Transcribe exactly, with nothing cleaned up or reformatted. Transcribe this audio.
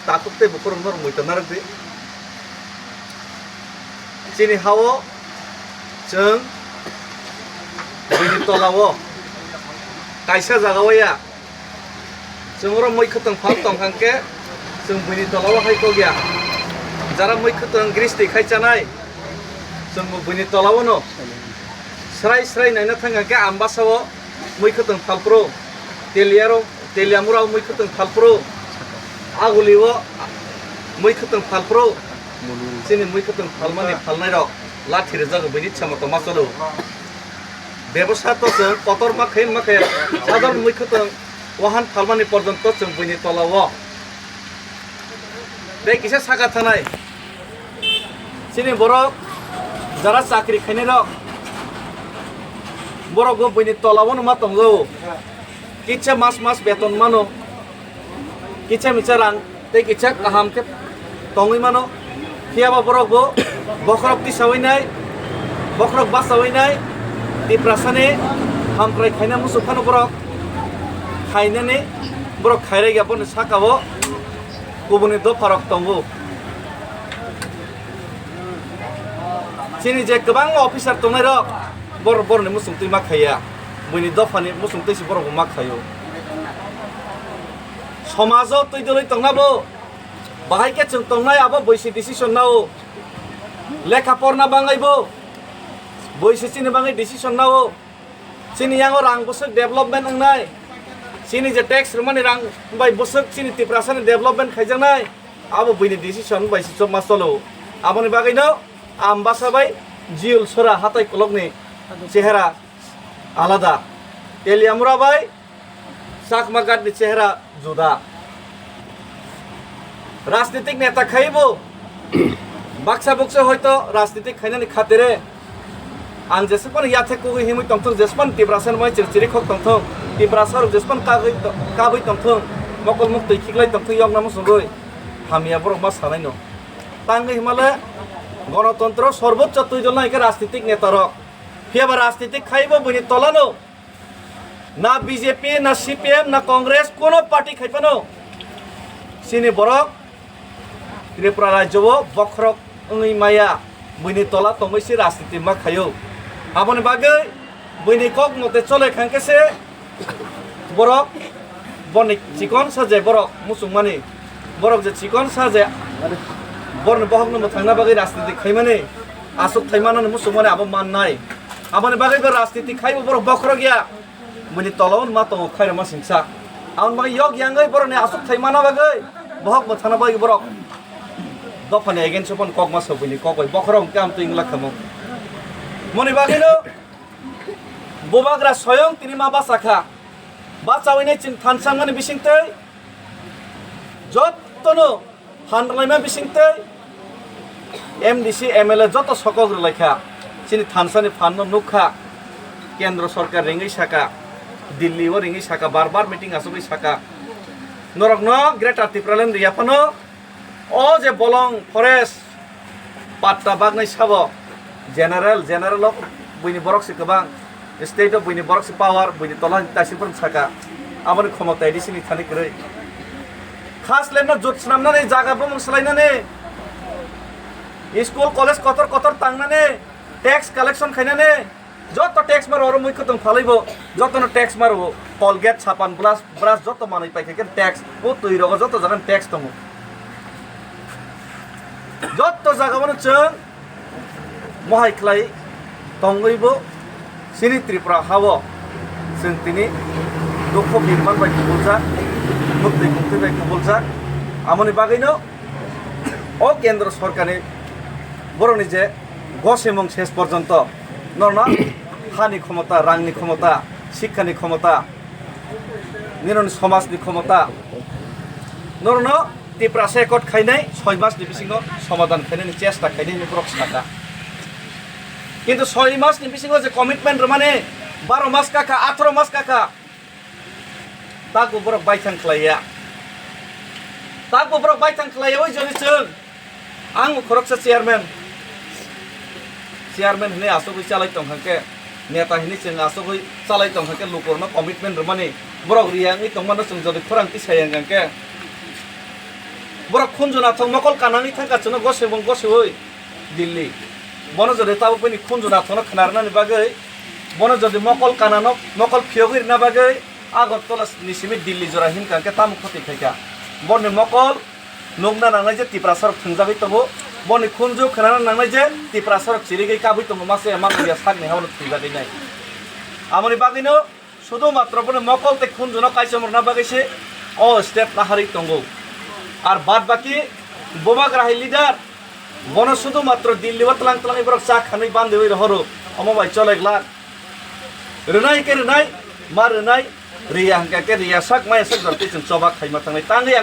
Takhuk tei bukhurokno rwngwi tongna rwdi. Chini ha-o chwng buini tola-o kaisa jaga-o ya. Chwng oro mui khwtwng phal tong kha hwnkhe chwng buini tola-o hai kok ya. Jara mui khwtwng gristi khai chanai chwngbo buini tola-o no. Srai srai naina thang kha hwnkhe Ambasa-o mui khwtwng phal phuru, Teliaro, Teliamura-o mui khwtwng phal phuru, Aguli-o mui khwtwng phal phuru, chini mui khwtwng phalmani phalnairok lathi rwjago buini chama tongma cholo. Bebosa to chwng kotor ma khe ma khe sador mui khwtwng wahan phalmani porjonto chwng buini tola-o. Tei kisa saka thanai. Chini borok jara chakri khainai rok, borok bo buini tola-o no ma tongjago. Kitsa mas mas beton mano, kitsa misa rang tei kitsa kaham khe tongwi mano. Phiya ba borok bo bokhorok tisawi nai, bokhorok basawi nai, Tiprasani hamkrai khaina muchung phano borok khainani borok khairaiya boni saka-o. Kubuni dopharok tongo. Chini je kwbangma officer tongnairok, bor-, borokni muchungtwi ma khaiya. Buini dophani muchungtwi se borokbo ma khaio. Somajo twi dwlwi tongna bo, bahai khe chwng tongnai abo buisi decision nao. Lekha porna bangaibo buisi chini bagwi decision nao. Chini yango rang bwswk development wngnai, chini je tax rwmani rang bai bwswk chini Tiprasani development khaijaknai, abo buini decision bai se chopma cholo. Aboni bagwino Ambasa bai Jiul Sora hatai kolokni chehera alada, Teliamura bai Chakma Ghat ni chehera juda. Rajnitik neta khaibo baksa buksa hoito rajnitik khainani khatere ang jesukmani yathek kugui himwi tongthung, jesukmani Tiprasa ni mai chiri chiri khok tongthung, Tiprasa rok jesukmani kagui to-, kabui tongthung, mokol muktwi khiklai tongthung, yokna muchungui hamya borok ma sanaino. Tangwi himale gonotontro sorboccho twi dol nai khe rajnitik neta rok. Phiya ba rajnitik khaibo buini tolano. Na B J P, na C P M, na Congress, kuno party khai phano chini borok Tripura rajyo o bokhorok wngwi maya, buini tola tongwi se rajniti ma khaio. Aboni bagwi buini kok mote chole kha hwnkhe se borok, boni chikon sa je borok muchungmani, borok je chikon sa je borni bohokno mwthangna bagwi rajniti khaimani, aswk thai manani muchungmani abo mannai. Aboni bagwi bo rajniti khaibo borok bokhorok ya. Buini tola o ma tongo khairokma singsa. Aboni bagwi yok yangwi borokni aswk thai mana bagwi bohok mwthangna bagwi borok dophani against o phano kok ma sok buini kok bai bokhorok hwnkhe amtwi wngla khamu. Moni bagwino bubagra soyong tini ma bachakha. Bachawinai chwng thansa wngmani bisingtwi jottono phan rwlaima bisingtwi M D C, M L A joto sokok rwlaikha. Chini thansani phanno nukkha. Kendro sorkar ringwi saka, Delhi o ringwi saka, bar bar meeting achugwi saka. Norokno Greater Tipraland riya phano o je bolong forest patta bagnai sabo general, general o buini borok se kwbang. State o buini borok se power, buini tola ni taisik phano saka. Aboni khomota A D C ni thani kwrwi. Khas land no jut swnamnani, jaga bumung swlainani, school college kotor kotor tangnani, tax collection khainani, joto tax maro oro mui khwtwng phalwi bo, jotono tax maro, Colgate, sapan, brush, brush joto manwi paikha khe tax, o twi rogo joto jaga ni tax tongo. Jotto jaga bono chwng mohai khlai tongwi bo chini Tripura ha-o chwng tini dukho birman bai kubuljak, muktwi muktwi bai kubuljak. Amoni bagwino o kendro sorkarni borokni je gosemung ses porjonto norno hani khomota, rangni khomota, sikhani khomota, nini somajni khomota, norno Tiprasa accord khainai soi mas ni bisingo somadan khainani chesta khainai hinwi borok saka. Kintu soi mas ni bisingo je commitment rwmani baro mas kakha, atharo mas kakha, takbo borok baithang khlaiya. Takbo borok baithang khlaiya, oi joni chwng Ang khoroksa chairman, chairman hinwi asugwi chalai tongkha khe, neta hinwi chwng asugwi chalai tongkha khe, lukurokno commitment rwmani borok riya wngwi tongmano chwng jodi khorang tisai wngkha khe, borok khunju nathok mokol kanani thangkha chwngno gosibung gosiwi Delhi. Bono jodi tabuk bini khunju nathokno khna rwnani bagwi, bono jodi mokol kanano mokol phiyogwi rwna bagwi Agartala ni simi Delhi jora hinkha khe tamo khoti khaikha. Boni mokol nukna nangnai je Tiprasa rok thwngjagwi tongo, boni khunju khnana nangnai je Tiprasa rok chirigwi kabwi tongo, masa ya masa ya sakni habo thwijagwi nai. Aboni bagwino sudu matro boni mokol tei khunjuno kaichom rwna bagwi se o step naharwi tongo. Ar bad baki bubagra hai leader bono sudu matro Delhi o tlang tlang borok cha khanwi bandwi rohoro, omo bai cholek lak. Rwnai khe rwnai, ma rwnai, riya hwnkha khe riya sak maya sak jora twi chwng choba khaima thangnai. Tangwi ang